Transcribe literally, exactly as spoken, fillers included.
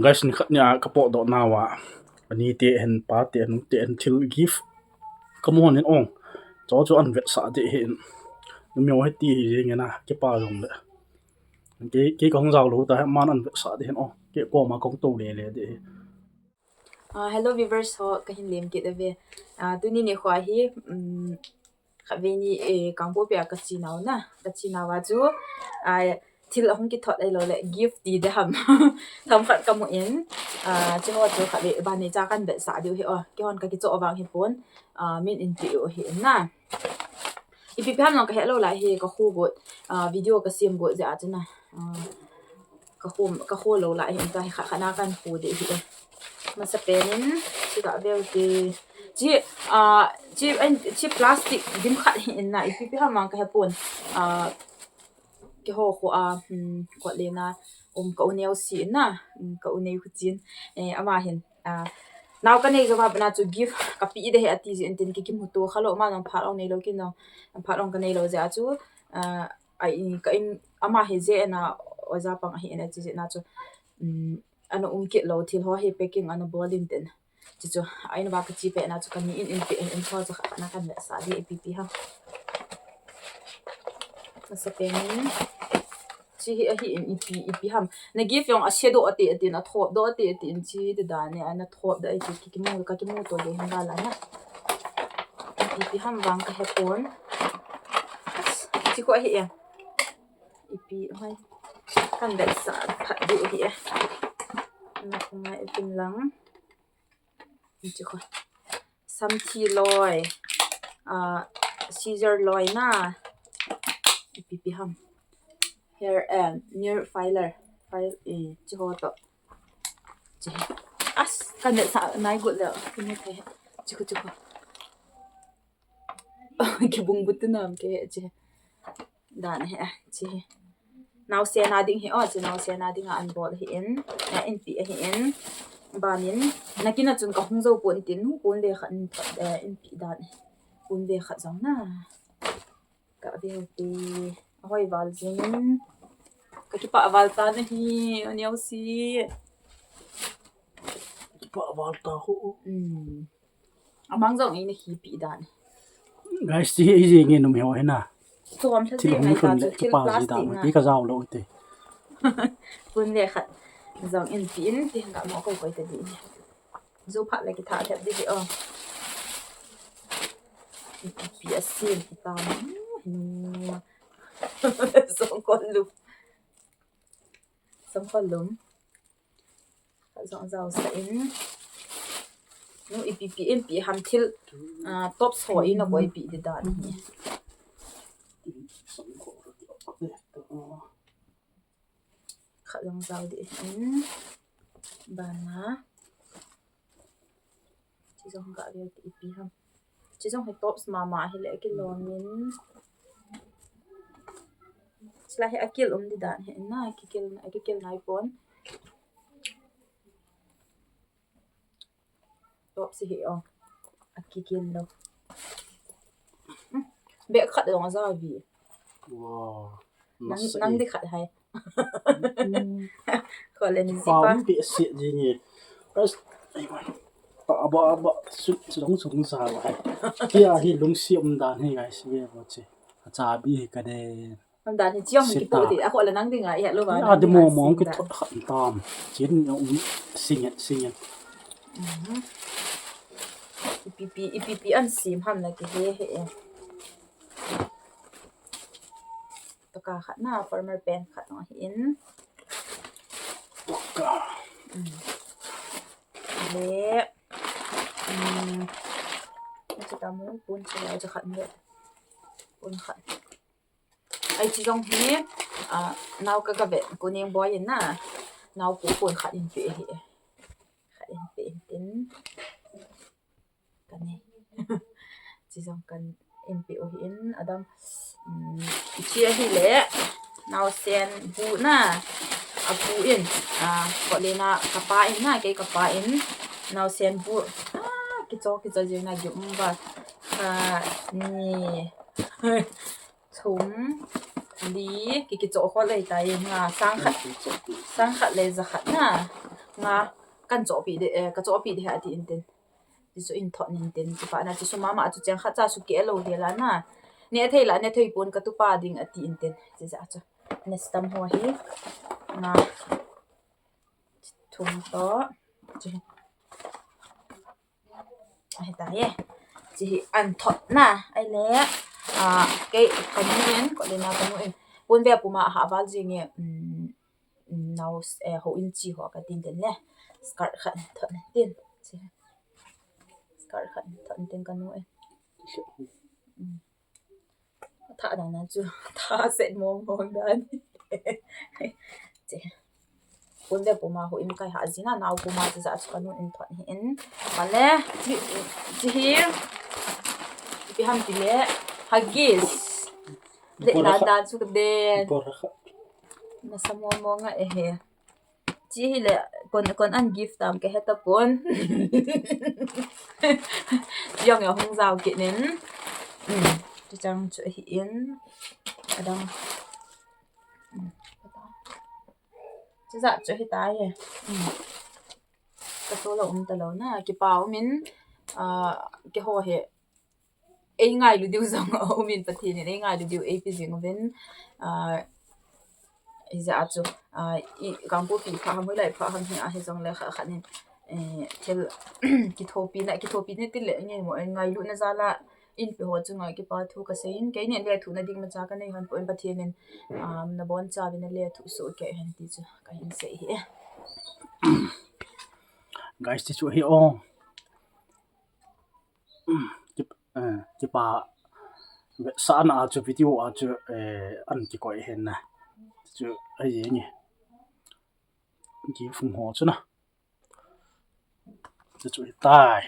Guys, nikhat nia kapotdoh nauva, ani te hin, pa te hin, te hin thil gift kamu hon in ong. Chu chu an vetsah ding ahin. Numei ho hiti hi jeng e na, kipa jong le. Kei, kei kahung jao lou ta, aman an vetsah ding ahin ong. Kei koma kahung tou lele ding ahi. Ah, hello viewers ho, kahin lem kit uve. Ah, tuni nikho hi, um, khatvei ni, eh, Kangpokpi a kache nau na, kache nauva chu, ah, thil ahung kithot ahilou le, gift ti ding ham. Themkhat kamu in, ah, chuho chu khatvei banneicha kan vetsah diu ahi o. Keihon kakichoh vang hipon, ah, min eipeh u ahi na. Ipi ipi ham jong kahe lou lai hi, kakho got, ah, video kasem got jeh a chu na. Ah, kakho, kakho lou lai hi, tua hi khat khat na kan kho ding ahi e. Masapen in, chu ga veu te. Chi, ah, chi, an, chi plastic dim khat hi in na, ipi ipi ham vang kahe pon. Ah, keiho kho a, hmm, Kotlen a um ka u Neosi in na, hmm, ka u Neikhuchin, eh, ama hin, ah, nao kanei jou va pat na chu gift kapeh ding ahi ati jeh in tin ki, kimuto kha lou, ama jong phat jong neilou, kei jong phat jong kanei lou jeh a chu, ah, a in, ka in, ama hi jeh in a, oja pang ahi in a, chi jeh na chu, um, ana um kit lou, thil ho hi packing ana bol in tin. Chu chu, a in uva kache pet na chu kani in, in pe, in, in tho chu khat khat na kan vetsah ding ipi ipi ham. Masapen in, chi hi ahi in ipi, ipi ham. Na gift jong ase doh ati, ati in, athop doh ati, ati in chi ti dan e, ana thop doh ati, ki, kimu, kakimuto ding hin gal a na. Ipi, ipi ham vang kahe pon. Chi kho ahi e. Ipi, hoi. Kan vetsah phat ding ahi e. Na kho ngai ipin lang. Chi kho. Samthi loi. Ah, scissor loi na. Ipi ipi ham. Hair, eh, nail filer. File, eh, chi ho toh. Chi. As, kan vetsah nai got le. Kine thei. Chi kho, chi kho. Kibung but tu nam ke chi. Dan hi, eh, chi. Naosen a ding hi, o, chi naosen a ding a an bol ahi in. Eh, eipeh ahi in. Ban in. Nakin a chun kahung jou pon tin, nu pon le khat in, eh, eipeh dan hi. Pon le khat jong na. Ka veu te. Ahoi val jing in. Kakipah val tan ahi, o Neosi. Kipah val ta ho. Hmm. Amang jong eina kipe dan. Guys, chi hi jeng e numei ho hi na. Chom lha jeng e, thil hung lhun le kipa ji dan, kei kajao lou te. Pon le khat jong eipeh in, ti kamo koi koi ta ding. Jou phat le kitha lhep ding hi o. Ipi asin, itam. Songkol lum. Songkol lum. Khat jong jao sah in. Nu ipi ipi in pe ham thil, ah, top so in a koi pe ding dan hi. Khat jong jao ding in. Bana. Chi jong ga veu te ipi ham. Chi jong hi tops mama hi le kilom in. Chulai hi akil um ding dan hi na, akikil, akikil nai pon. Tops hi o. Akikil lou. Hmm. Bag khat jong ajao vi. Wow. Nang, nang ding khat hai. Kho le ni ji pa. Pau behseh jing e. Guys, ai wa. Taba ba, su, su dong su sa wa hai. Kei a hi lungset um dan hi guys, ve vo che. Achabi hi kaden. Um dan hi chiong hi kipu ti. Akho le nang ding a, ya lo ba. Ya de mo mo kithot khat tam. Chin um sing it, sing it. Mhm. Ipi pi, ipi pi an sim ham la kihe he e. Taka khat na, former pen khat jong ahi in. Taka. Mm. Le, mm, achu tamu, pon chu, achu khat le. Pon khat. Ai chi jong hi, ah, nao ka ka ve, ko ning boi in na. Nao ko pon khat in pe hi. Khat in pe in tin. Ka nei. Chi jong kan in pe u hi in, adam, um, chi ahi le, naosen bu na, abu in, ah, ko le na, ka pa in na, kei ka pa in, naosen bu, ah, kicho, kicho jing na, gium ba, ah, ni, Thum, li, ki, kicho khol lei tai, nga, sang khat, sang khat le za khat na. Nga kan chohpi de, eh, ka chohpi de ati intin. Tichu in thot intin, tipa na, tichu mama chu cheng khat cha su ke lo de la na. Ne thei la, ne thei pon ka tupa ding ati intin. Tija chu. Ne stam ho hi. Nga. Thum to. Chu. Ahi ta ye. Chi hi an thot na. Ai le. A, kei ka nu in, ko le na ka nu in. Pon ve puma ha val jing e. Um, nau, eh, ho in chi ho ka tin tin le. Skirt khat thot tin. Chi. Skirt khat thot tin ka nu in. Tha dan na chu. Tha set mong mong dan. Chi. Pon ve puma ho in kai ha jina nau puma chi ja chu ka nu in thot hi in. Ka le. Chi, chi hi. Ipi ham ti le. Huggies. Le Bora na kha. Dan chu ka den. Bora kha. Na sa mong mong a e he. Chi hi le kon, kon an gift tam ka he ta pon. Yong ya hung zau kit nin. Um, chu chang chu hi in. Adang. Um, chu ja chu hi ta ye. Um. Ka so lo um ta lo na. Kipa um in. Ah, ke ho he. Ei ngailu diu jong a um in Pathen in ei ngailu diu ei pe jing uvin, ah, hijeh a chu, ah, i Kangpokpi pha ham, Hoilai pha ham hi ahi jong le kha khat in, eh, thil kithopi na, kithopi na ti le nge mo, ei ngailu na jal a in pe ho chunga kipa thu ka sei in, keini le thu na ding ma cha ka nei hon pon Pathen in, ah, na bon cha vin a le thu so ke hen ti chu ka hin sei hi. Guys, ti chu hi o. Ki, eh, kipa, sa na a chu video a chu, eh, an kikoi hen na. Chu, ai ye nge. Ki phung ho chu na. Chu chu hi tai.